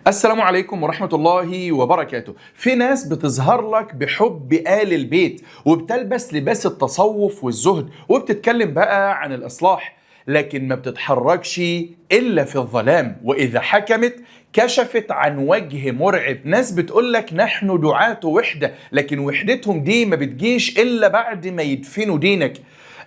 السلام عليكم ورحمة الله وبركاته. في ناس بتظهر لك بحب آل البيت وبتلبس لباس التصوف والزهد وبتتكلم بقى عن الإصلاح، لكن ما بتتحركش إلا في الظلام، وإذا حكمت كشفت عن وجه مرعب. ناس بتقولك نحن دعاة وحدة، لكن وحدتهم دي ما بتجيش إلا بعد ما يدفنوا دينك.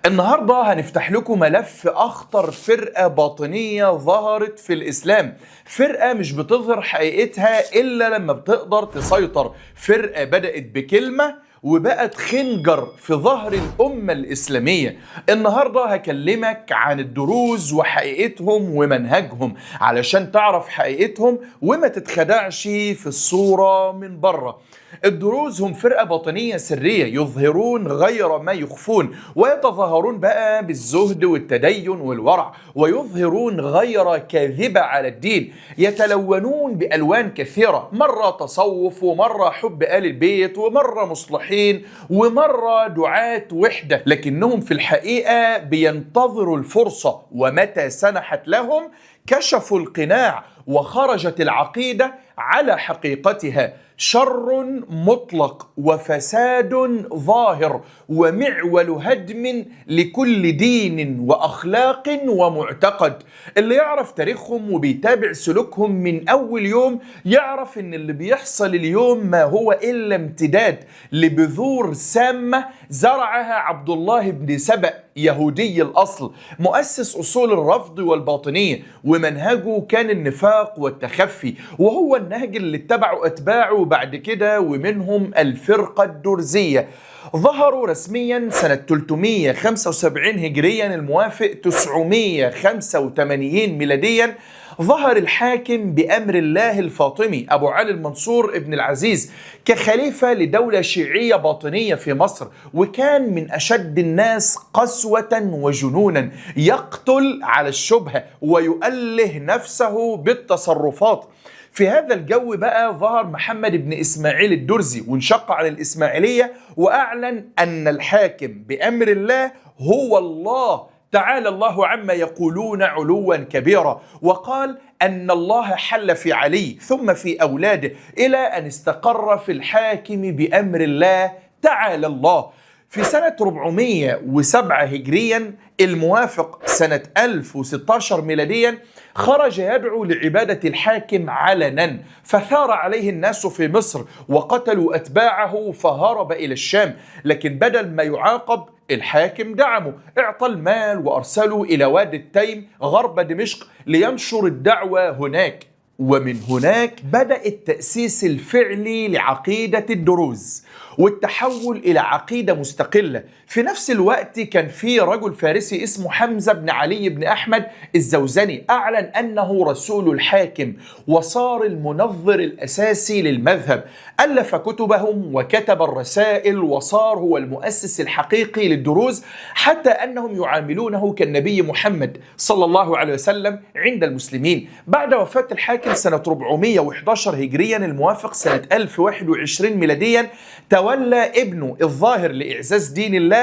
النهاردة هنفتح لكم ملف أخطر فرقة باطنية ظهرت في الإسلام، فرقة مش بتظهر حقيقتها إلا لما بتقدر تسيطر، فرقة بدأت بكلمة وبقت خنجر في ظهر الأمة الإسلامية. النهاردة هكلمك عن الدروز وحقيقتهم ومنهجهم علشان تعرف حقيقتهم وما تتخدعش في الصورة من بره. الدروز هم فرقة باطنية سرية يظهرون غير ما يخفون، ويتظاهرون بقى بالزهد والتدين والورع، ويظهرون غير كاذبة على الدين، يتلونون بألوان كثيرة، مرة تصوف ومرة حب آل البيت ومرة مصلحين ومرة دعاة وحدة، لكنهم في الحقيقة بينتظروا الفرصة، ومتى سنحت لهم كشفوا القناع وخرجت العقيدة على حقيقتها. شر مطلق وفساد ظاهر ومعول هدم لكل دين وأخلاق ومعتقد. اللي يعرف تاريخهم وبيتابع سلوكهم من أول يوم يعرف إن اللي بيحصل اليوم ما هو إلا امتداد لبذور سامة زرعها عبد الله بن سبأ، يهودي الأصل، مؤسس أصول الرفض والباطنية، ومنهجه كان النفاق والتخفي، وهو النهج اللي اتبعه أتباعه بعد كده، ومنهم الفرقة الدرزية. ظهروا رسميا سنة 375 هجريا الموافق 985 ميلاديا. ظهر الحاكم بأمر الله الفاطمي أبو علي المنصور ابن العزيز كخليفة لدولة شيعية باطنية في مصر، وكان من أشد الناس قسوة وجنونا، يقتل على الشبهة ويؤله نفسه بالتصرفات. في هذا الجو بقى ظهر محمد بن إسماعيل الدرزي وانشق عن الإسماعيلية، وأعلن أن الحاكم بأمر الله هو الله، تعالى الله عما يقولون علوا كبيرا، وقال أن الله حل في علي ثم في أولاده إلى أن استقر في الحاكم بأمر الله تعالى الله. في سنة 407 هجريا الموافق سنة 1016 ميلاديا خرج يدعو لعبادة الحاكم علنا، فثار عليه الناس في مصر وقتلوا أتباعه فهرب إلى الشام. لكن بدل ما يعاقب الحاكم دعمه، اعطى المال وأرسله إلى وادي التيم غرب دمشق لينشر الدعوة هناك. ومن هناك بدأ التأسيس الفعلي لعقيدة الدروز والتحول إلى عقيدة مستقلة. في نفس الوقت كان في رجل فارسي اسمه حمزة بن علي بن أحمد الزوزني أعلن أنه رسول الحاكم وصار المنظر الأساسي للمذهب، ألف كتبهم وكتب الرسائل وصار هو المؤسس الحقيقي للدروز، حتى أنهم يعاملونه كالنبي محمد صلى الله عليه وسلم عند المسلمين. بعد وفاة الحاكم سنة 411 هجريا الموافق سنة 1021 ميلاديا تولى ابنه الظاهر لإعزاز دين الله،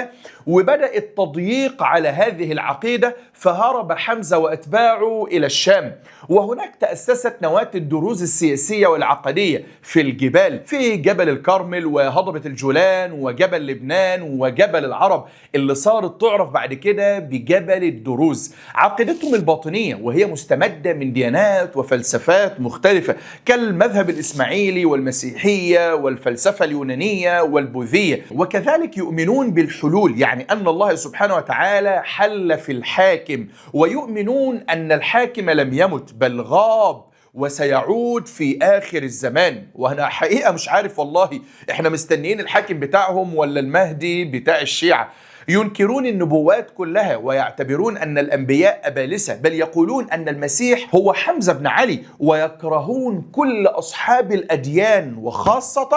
وبدأ التضييق على هذه العقيدة، فهرب حمزة وأتباعه إلى الشام، وهناك تأسست نواة الدروز السياسية والعقدية في الجبال، في جبل الكرمل وهضبة الجولان وجبل لبنان وجبل العرب اللي صارت تعرف بعد كده بجبل الدروز. عقيدتهم الباطنية وهي مستمدة من ديانات وفلسفات مختلفة كالمذهب الإسماعيلي والمسيحية والفلسفة اليونانية والبوذية، وكذلك يؤمنون بالحلول، يعني أن الله سبحانه وتعالى حل في الحاكم، ويؤمنون أن الحاكم لم يمت بل غاب وسيعود في آخر الزمان. وأنا حقيقة مش عارف والله إحنا مستنيين الحاكم بتاعهم ولا المهدي بتاع الشيعة. ينكرون النبوات كلها ويعتبرون أن الأنبياء أبالسة، بل يقولون أن المسيح هو حمزة بن علي، ويكرهون كل أصحاب الأديان وخاصة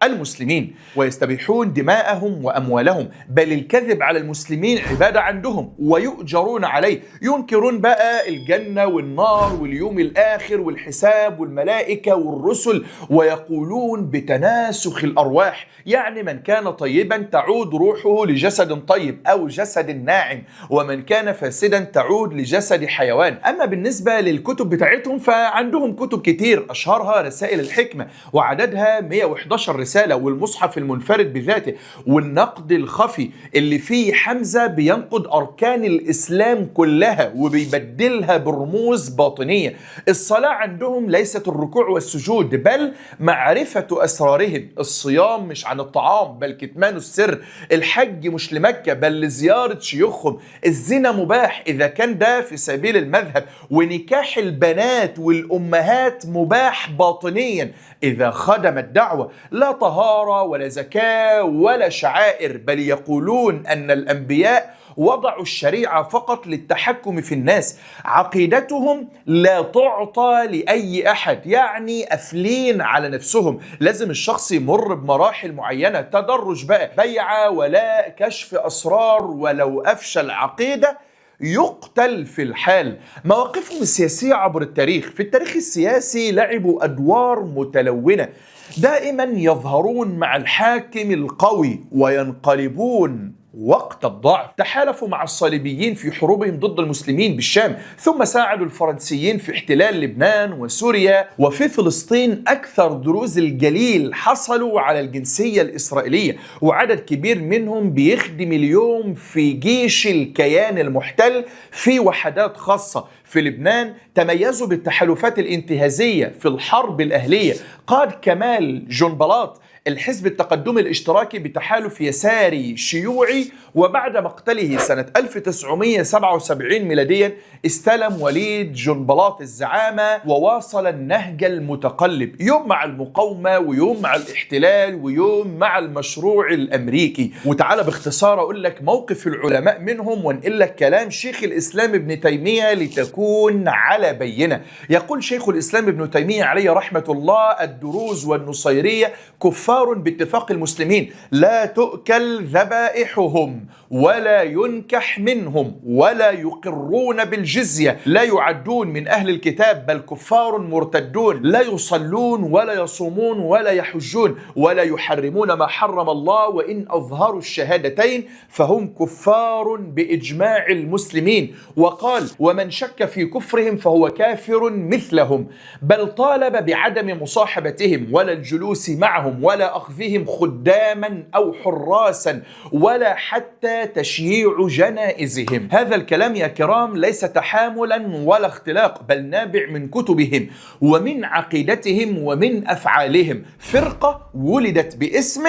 المسلمين، ويستبيحون دماءهم وأموالهم، بل الكذب على المسلمين عبادة عندهم ويؤجرون عليه. ينكرون بقى الجنة والنار واليوم الآخر والحساب والملائكة والرسل، ويقولون بتناسخ الأرواح، يعني من كان طيبا تعود روحه لجسد طيب أو جسد ناعم، ومن كان فاسدا تعود لجسد حيوان. أما بالنسبة للكتب بتاعتهم فعندهم كتب كتير، أشهرها رسائل الحكمة وعددها 111 رسالة، والمصحف المنفرد بذاته، والنقد الخفي اللي فيه حمزة بينقد أركان الإسلام كلها وبيبدلها برموز باطنية. الصلاة عندهم ليست الركوع والسجود بل معرفة أسرارهم، الصيام مش عن الطعام بل كتمان السر، الحج مش لمكة بل لزيارة شيوخهم، الزنا مباح إذا كان ده في سبيل المذهب، ونكاح البنات والأمهات مباح باطنيا إذا خدم الدعوة، لا طهارة ولا زكاة ولا شعائر، بل يقولون أن الأنبياء وضعوا الشريعة فقط للتحكم في الناس، عقيدتهم لا تعطى لأي أحد، يعني قافلين على نفسهم، لازم الشخص يمر بمراحل معينة، تدرج بقى، بيعة ولا كشف أسرار، ولو أفشى العقيدة يقتل في الحال. مواقفهم السياسية عبر التاريخ، في التاريخ السياسي لعبوا أدوار متلونة، دائما يظهرون مع الحاكم القوي وينقلبون وقت الضعف. تحالفوا مع الصليبيين في حروبهم ضد المسلمين بالشام، ثم ساعدوا الفرنسيين في احتلال لبنان وسوريا، وفي فلسطين أكثر دروز الجليل حصلوا على الجنسية الإسرائيلية، وعدد كبير منهم بيخدم اليوم في جيش الكيان المحتل في وحدات خاصة. في لبنان تميزوا بالتحالفات الانتهازية في الحرب الأهلية، قاد كمال جنبلاط الحزب التقدمي الاشتراكي بتحالف يساري شيوعي، وبعد مقتله سنة 1977 ميلاديا استلم وليد جنبلاط الزعامة وواصل النهج المتقلب، يوم مع المقاومة ويوم مع الاحتلال ويوم مع المشروع الأمريكي. وتعالى باختصار أقول لك موقف العلماء منهم وانقل لك كلام شيخ الإسلام ابن تيمية لتكون على بينة. يقول شيخ الإسلام ابن تيمية عليه رحمة الله: الدروز والنصيرية كفار باتفاق المسلمين، لا تؤكل ذبائحهم ولا ينكح منهم ولا يقرون بالجزية، لا يعدون من أهل الكتاب بل كفار مرتدون، لا يصلون ولا يصومون ولا يحجون ولا يحرمون ما حرم الله، وإن أظهروا الشهادتين فهم كفار بإجماع المسلمين. وقال: ومن شك في كفرهم فهو كافر مثلهم، بل طالب بعدم مصاحبتهم ولا الجلوس معهم ولا أخذهم خداما أو حراسا ولا حتى تشييع جنائزهم. هذا الكلام يا كرام ليس تحاملا ولا اختلاق، بل نابع من كتبهم ومن عقيدتهم ومن أفعالهم. فرقة ولدت باسم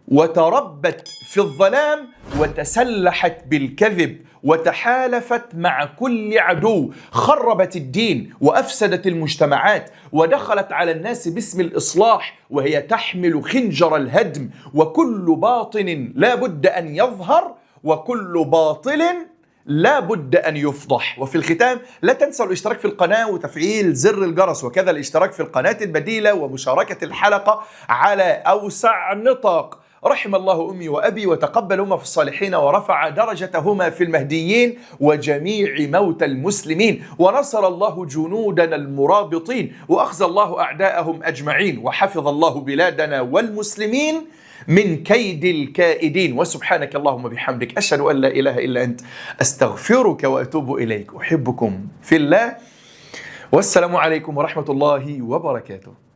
وتربت في الظلام وتسلحت بالكذب وتحالفت مع كل عدو، خربت الدين وأفسدت المجتمعات ودخلت على الناس باسم الإصلاح وهي تحمل خنجر الهدم. وكل باطن لا بد أن يظهر وكل باطل لا بد أن يفضح. وفي الختام لا تنسوا الاشتراك في القناة وتفعيل زر الجرس، وكذا الاشتراك في القناة البديلة ومشاركة الحلقة على أوسع نطاق. رحم الله أمي وأبي وتقبلهما في الصالحين ورفع درجتهما في المهديين وجميع موتى المسلمين، ونصر الله جنودنا المرابطين وأخزى الله أعداءهم أجمعين، وحفظ الله بلادنا والمسلمين من كيد الكائدين. وسبحانك اللهم بحمدك، أشهد أن لا إله إلا أنت، أستغفرك وأتوب إليك. أحبكم في الله، والسلام عليكم ورحمة الله وبركاته.